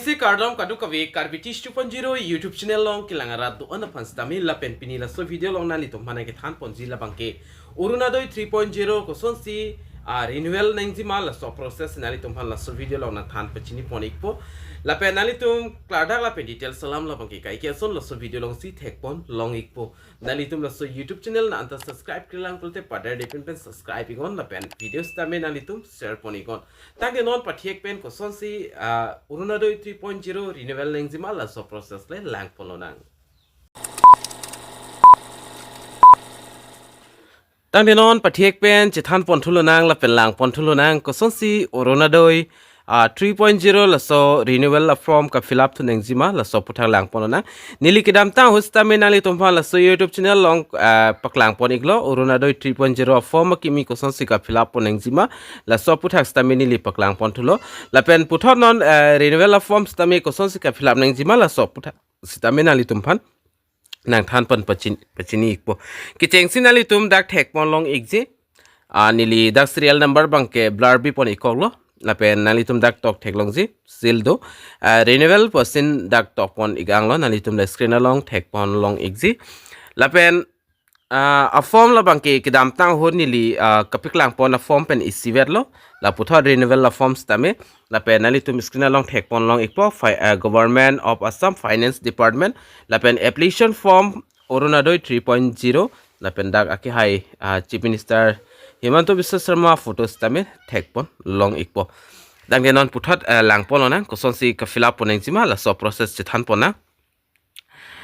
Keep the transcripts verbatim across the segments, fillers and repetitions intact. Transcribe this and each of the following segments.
Namaste kardom kadokave, Karbi Tish two point zero YouTube channel along kelang arat do-an aphan sitame lapen pini laso video along nanglitum aphan nangkethan ponji labangke Orunodoi three point zero kosonsi, ah, renewal nangjima laso process nanglitum aphan laso video along nangthan pachini pon ikpo. Lapen nanglitum klardak lapen details alam labangke kaike ason laso video alongsi thek pon long ikpo. Nanglitum laso YouTube channel nang anta subscribe-kle lang pulote padar depin pen subscribe iknon lapen video sitame nanglitum share pon iknon. Tangte non pathek pen kosonsi, ah, Orunodoi three point zero renewal nangjima laso process le lang pon lonang. Tangte non pathek pen chethan pon thu lonang lapen lang pon thu lonang kosonsi Orunodoi, ah, three point zero laso renewal a form ka-fill up thu nangjima laso aputhak lang pon lonang. Neli kedamtang ahut sitame nanglitum aphan laso YouTube channel along, ah, paklang pon iklo, Orunodoi three point zero a form akimi kosonsi ka-fill up pon nangjima laso aputhak sitame neli paklang pon thulo. Lapen puthot non, ah, renewal a form sitame kosonsi ka-fill up nangjima laso aputhak sitame nanglitum aphan nangthan pon pachin-, pachini ikpo. Kechengsi nanglitum dak thek pon long ikji. Ah, neli dak serial number abangke blur bi pon ikkoklo. Lapen nanglitum dak tok theklongji, seal do. Ah, renewal pusi dak tok pon ik-anglo, nanglitum la screen along thek pon long ikji. Lapen, ah, a form labangke kedamtang ahut neli, ah, kapaklang pon a form pen isivetlo. La puthot renewal a form sitame. Lapen nanglitum screen along thek pon long ikpo, fi-, ah, Government of Assam Finance Department. Lapen application form Orunodoi three point zero. Lapen dak akehai, ah, Chief Minister Himanta Biswa Sarma photo sitame thek pon long ikpo. Tangte non puthot, ah, lang pon lonang kosonsi ka-fill up pon nangjima laso process chethan pon nang.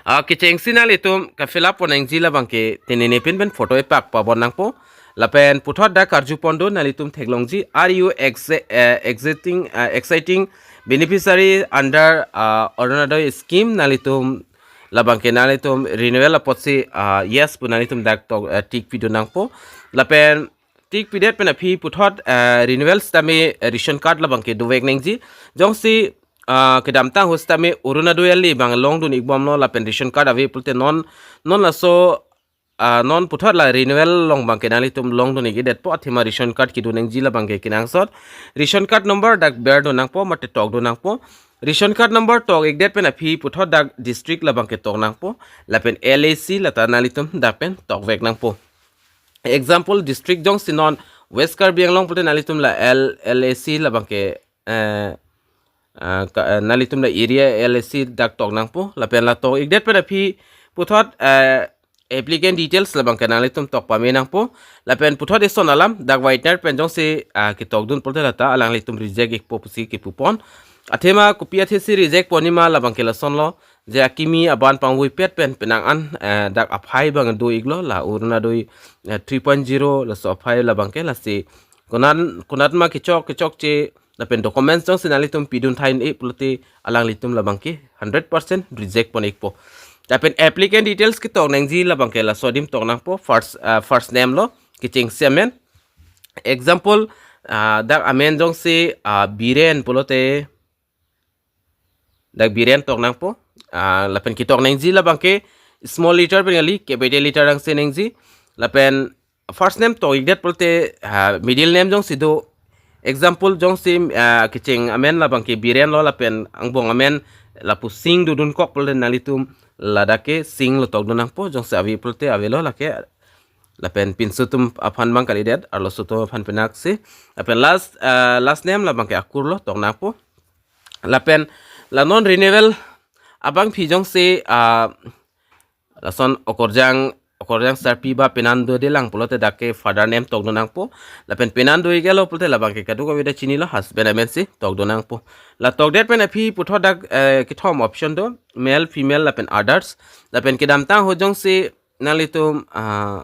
Ah, kechengsi nanglitum ka-fill up pon nangji labangke tenene pin pen photo epak pabon nangpo. Lapen puthot dak karju pon do, nanglitum theklongji, are you exe-, eh, exiting, eh, exciting beneficiary under, ah, Orunodoi scheme? Nanglitum labangke nanglitum renewal apotsi, ah, yes pu nanglitum dak tok, eh, tick pidun nangpo. Lapen tick pidet pen aphi puthot, eh, renewal sitame, eh, ration card labangke dovek nangji. Jongsi, ah, kedamtang ahut sitame Orunodoi ali abang longdun ikbomlo lapen ration card ave pulote non, non laso, ah, non puthot la renewal along abangke nanglitum longdun ik-edetpo, athema ration card kidun nangji labangke kenangsot. Ration card number dak berdun nangpo mate tokdun nangpo. Ration card number tok ikdet pen aphi puthot dak district labangke tok nangpo. Lapen L A C lata nanglitum dak pen tokvek nangpo. Example, district jongsi non West Karbi Anglong pulote nanglitum la L-, L A C labangke, eh, ah, ka, eh, nanglitum la area L A C dak tok nangpo. Lapen la tok ikdet pen aphi puthot, eh, applicant details labangke nanglitum tok pame nangpo. Lapen puthot eson alam dak whitener pen jongsi, ah, ketokdun pulote lata alanglitum reject ikpo pusi kepu pon. Athema kopi athesi reject ponji ma labangke lasonlo, je akimi aban pangvoipet pen penang an, eh, dak aphai abang do iklo la Orunodoi, eh, three point zero laso aphai labangke, lasi konat, konat ma kechok kechokche lapen documents jongsi nanglitum pidun tha un-e pulote alanglitum labangke hundred percent reject pon ikpo. Lapen applicant details ketok nangji labangke laso adim tok nangpo, first, ah, first name lo, kechengsi amen. Example, ah, dak amen jongsi, ah, Biren pulote dak Biren tok nangpo. Ah, lapen ketok nangji labangke small letter pen kali, capital letter angse nangji. Lapen first name tok ikdet pulote, ah, middle name jongsi do. Example jongsi, ah, kecheng amen labangke Biren lo lapen angbong amen lapu Singh dodunkok pulote nanglitum ladak ke Singh lo tokdun nangpo, jongsi ave pulote avelo lake. Lapen pinso atum aphan abang kalidet, arloso atum aphan penaksi. Lapen last, ah, last name labangke akur lo tok nangpo. Lapen la non renewal abangpi jongsi, ah, lason okorjang, okorjang sarpi ba penan dodelang pulote dak ke father name tokdun nangpo. Lapen penan do iklo pulote labangke kadokave ta chinilo, husband amensi tokdun nangpo. La tokdet pen aphi puthot dak, eh, kethom option do, male, female lapen others. Lapen kedamtang ahut jongsi nanglitum, ah,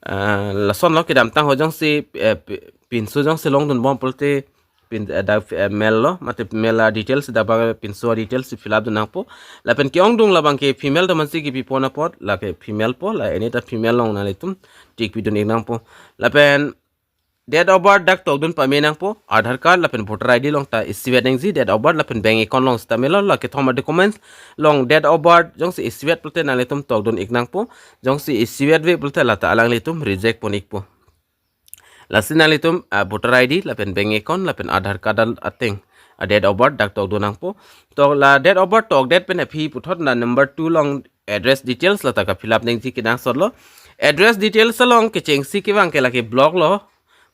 ah, lasonlo, kedamtang ahut jongsi, eh, pi-, pinso jongsi longdunbom pulote pin, eh, dak, eh, male lo, mate male a-details dak abang pinso a-details fill up dun nangpo. Lapen ke-ongdung labangke female atum ansi kipi pon apot, lake female po, la any ta female along nanglitum tick pidun ik nangpo. Lapen date of birth dak tokdun pame nangpo, Aadhaar card lapen voter I D along ta isivet nangji, date of birth lapen bank account along sitame lo, la kethom a-documents along date of birth jongsi isivet pulote nanglitum tokdun ik nangpo, jongsi isivet ave pulote lata alanglitum reject pon ikpo. Lasi nanglitum, ah, voter I D lapen bank account lapen Aadhaar card al-, ateng, a date of birth dak tokdun nangpo. Tok la date of birth tokdet pen aphi puthot la number two along address details la ta ka fill up nangji kenangsot lo. Address details along kechengsi kevang ke lake block lo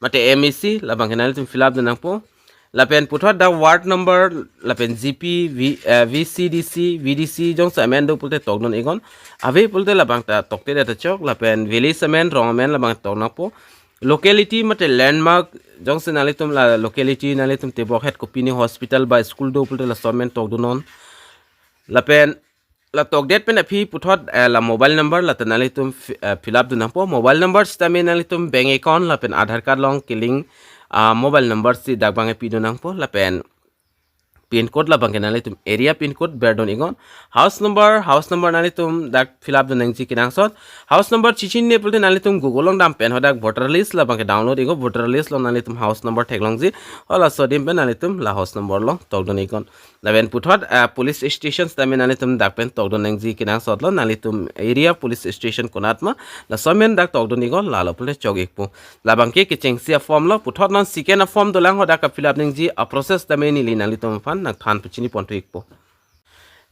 mate M A C, labang ke nanglitum fill up dun nangpo. Lapen puthot dak ward number lapen G P, V, eh, V C D C, V D C jongsi amen do pulote tokdun iknon. Ave pulote labang ta tokte det ta chok, lapen village amen, rong amen labang tok nangpo. Locality mate landmark jongsi nanglitum la locality nanglitum tebok het kopine hospital ba school do pulote laso amen tokdun non. Lapen la tokdet pen aphi puthot, eh, la mobile number la ta nanglitum fi-, eh, fill up dun nangpo. Mobile number sitame nanglitum bank account lapen Aadhaar card along kelink, ah, mobile number si dak abang pidun nangpo. Lapen pin code labang ke nanglitum area pin code berdun iknon. House number, house number nanglitum dak fill up dun nangji kenangsot. House number chichinine pulote nanglitum Google along dam pen hadak voter list labang ke download iknon, voter list along nanglitum house number theklongji. Hala laso adim pen nanglitum la house number along tokdun iknon. Lapen puthot, ah, police station sitame nanglitum dak pen tokdun nangji kenangsot lo, nanglitum area police station konat ma, laso amen dak tokdun iknon, lalo pulote chok ikpo. Labang ke kechengsi a form lo, puthot non second a form dolang, hadak ka fill up nangji a process sitame neli nanglitum aphan nangthan pachini pon thu ikpo.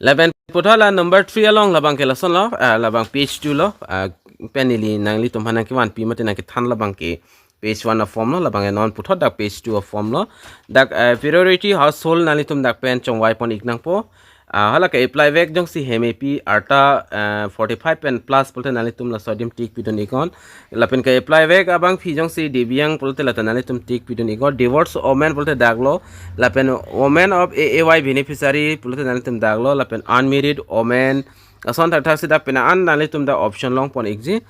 Lapen puthot la number three along labang ke lason lo, ah, labang page two lo, ah, pen neli nanglitum aphan nangkevanpi mate nangkethan labang ke page one a form lo, labang ke non puthot dak page two a form lo. Dak, eh, priority household nanglitum dak pen chongvai pon ik nangpo. Ah, hala ke apply vek jongsi hem epi arta, eh, forty-five pen plus pulote nanglitum laso adim tick pidun iknon. Lapen ke apply vek abangpi jongsi divyang pulote la ta nanglitum tick pidun iknon. Divorce women pulote dak lo. Lapen women of A A Y beneficiary pulote nanglitum dak lo. Lapen unmarried women. Lason thakthak si dak pen an nanglitum dak option long pon ikji.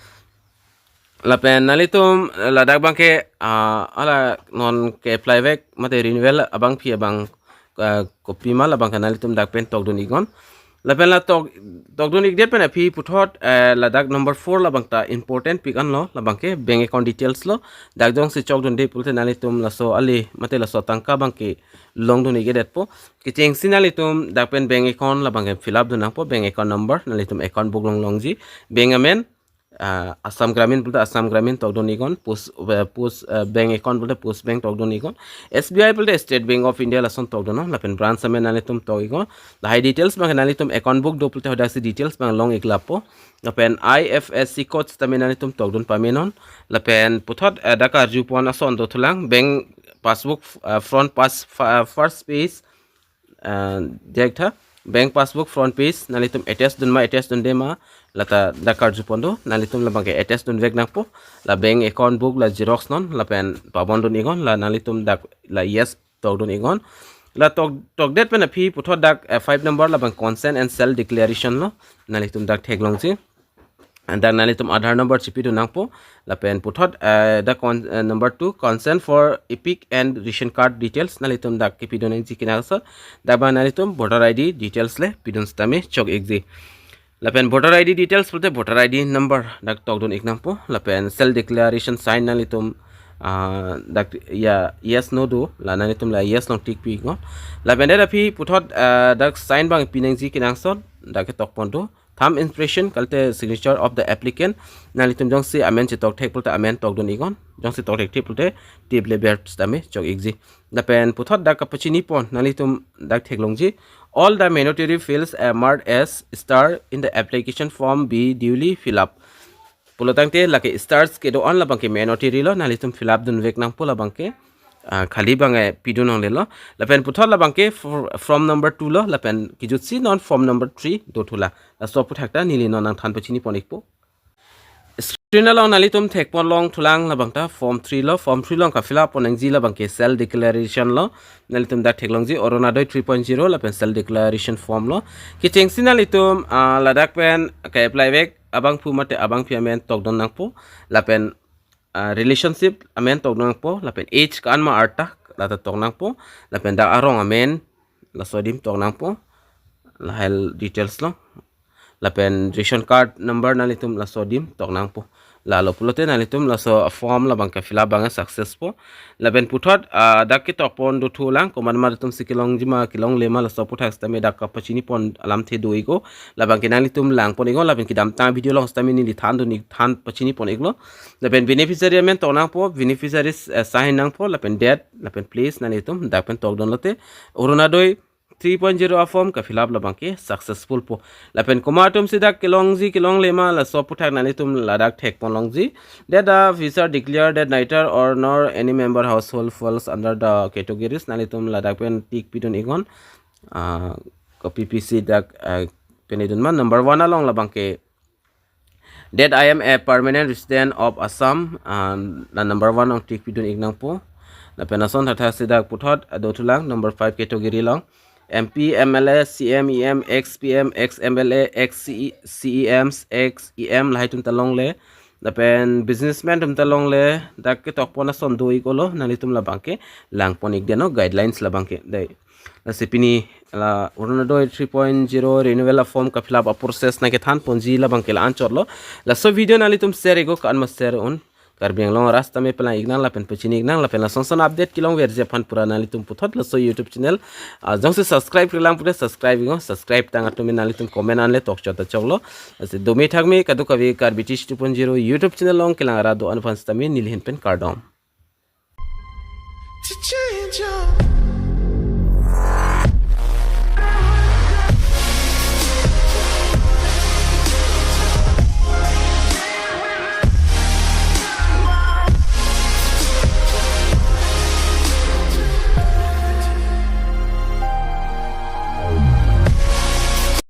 Lapen nanglitum ladak abang ke, ah, hala non ke apply vek mate renewal abangpi abang, ah, kopima labang ke nanglitum dak pen tokdun iknon. Lapen la tok, tokdun ikdet pen aphi puthot, eh, ladak number four labang ta important pik an lo, labang ke bank account details lo. Dak jongsi chokdunde pulote nanglitum laso ali mate laso atangka abang ke longdun ikdetpo. Kechengsi nanglitum dak pen bank account labang ke fill up dun nangpo, bank account number, nanglitum account book along longji. Bank amen, ah, Assam Gramin pulote Assam Gramin tokdun iknon, post, eh, post, eh, bank account pulote post bank tokdun iknon, S B I pulote State Bank of India lason tokdun non, lapen branch amen nanglitum tok iknon. Lahai details abang nanglitum account book do pulote hadak si details abang long ik lapo. Lapen I F S C code sitame nanglitum tokdun pame non. Lapen puthot, eh, dak arju pon ason dothulang, bank passbook, eh, front pass, fa-, first page, ah, direct tha, bank passbook front page nanglitum attach dun ma attach dunde ma, la ta dak arju pon do, nanglitum labang ke attach dun vek nangpo. La bank account book la xerox non lapen pabon dun iknon, la nanglitum dak la yes tokdun iknon. La tok, tokdet pen aphi puthot dak, eh, five number labang consent and self declaration lo, nanglitum dak theklongji. And dak nanglitum Aadhaar number chipidun nangpo. Lapen puthot, eh, dak con-, eh, number two, consent for EPIC and ration card details, nanglitum dak kipidun nangji kenangsot. Dak abang nanglitum voter I D details le pidun sitame chok ikji. Lapen voter I D details pulote voter I D number dak tokdun ik nangpo. Lapen self declaration sign nanglitum, ah, dak ya yes no do, la nanglitum la yes along tick pi iknon. Lapen det aphi puthot, ah, dak sign abang pi nangji kenangsot, dak ketok pon do. Thumb impression kalite signature of the applicant. Nanglitum jongsi amen chetok thek pulote amen tokdun iknon. Jongsi tok thekthip pulote tip le ber sitame chok ikji. Lapen puthot dak kapachini pon, nanglitum dak theklongji. All the mandatory fields are marked as star in the application form be duly fill up. Pulotangte lake stars kedo-an labang ke mandatory lo, nanglitum fill up dun vek nangpo labang ke. Ah, khali abang, eh, pidun longle lo. Lapen puthot labang ke for-, form number two lo, lapen kijutsi non form number three dothulang. Laso aphuthak ta neli non nangthan pachini pon ikpo. Screen along nanglitum thek pon longthulang labang ta form three lo, form three along ka fill up pon nangji labang ke self declaration lo. Nanglitum dak theklongji Orunodoi three point zero lapen self declaration form lo. Kechengsi nanglitum, ah, ladak pen ka apply vek abangphu mate abangpi amen tokdun nangpo. Lapen, ah, relationship amen tokdun nangpo, lapen age ko-an ma arta la ta tok nangpo, lapen dak arong amen laso adim tok nangpo, lahai details lo, lapen ration card number nanglitum laso adim tok nangpo. Lalo pulote nanglitum laso form labang ke fill up abang successful. Lapen puthot, ah, dak ketokpon dothulang, komat komat atum si kelongji ma kelongle ma laso aputhak sitame dak kapachinipon alamthe do-iklo. Labang ke nanglitum langpon-iknon, lapen kedamtang video along sitame neli thandun-ik, than pachinipon-iklo. Lapen beneficiary amen tongnangpo, beneficiary, eh, sign nangpo, lapen date, lapen place nanglitum dak pen tokdun lote Orunodoi three point zero a-form ka-fill up labang ke successful po. Lapen komat atum si dak kelongji kelongle ma laso aputhak nanglitum ladak thekpon longji. That the officer declare that neither or nor any member household falls under the categories, nanglitum ladak pen tick pidun-iknon. Ah, kopi pisi dak, ah, pini dun ma number one along labang ke that I am a permanent resident of Assam, ah, la number one along tick pidun-ik nangpo. Lapen lason thakthak si dak puthot, ah, dothulang number five category along. M P, M L A, C M, E M, ex P M, ex M L A, ex C E, C E Ms, ex E M lahai atum ta longle. Lapen businessman atum ta longle, dak ketokpon ason do-iklo, nanglitum labang ke langpon-ik deno guidelines labang ke. Dei. Lasi pini la Orunodoi three point zero renewal a-form ka-fill up a-process nangkethanponji labang ke la-anchotlo. Laso video nanglitum share-iknon, ko-an ma share un. Karbi Anglong arat sitame pelang-iknang lapen pachini-iknang lapen lason son update kelongverji aphan pura nanglitum puthot laso YouTube channel, ah, jongsi subscribe-relang pute subscribe-iknon, subscribe tang atum nanglitum comment anle tokchot ta choklo. Lasi dome thakme kadokave Karbi Tish two point zero YouTube channel along kelang arat do-an aphan sitame neli ahin pen kardom.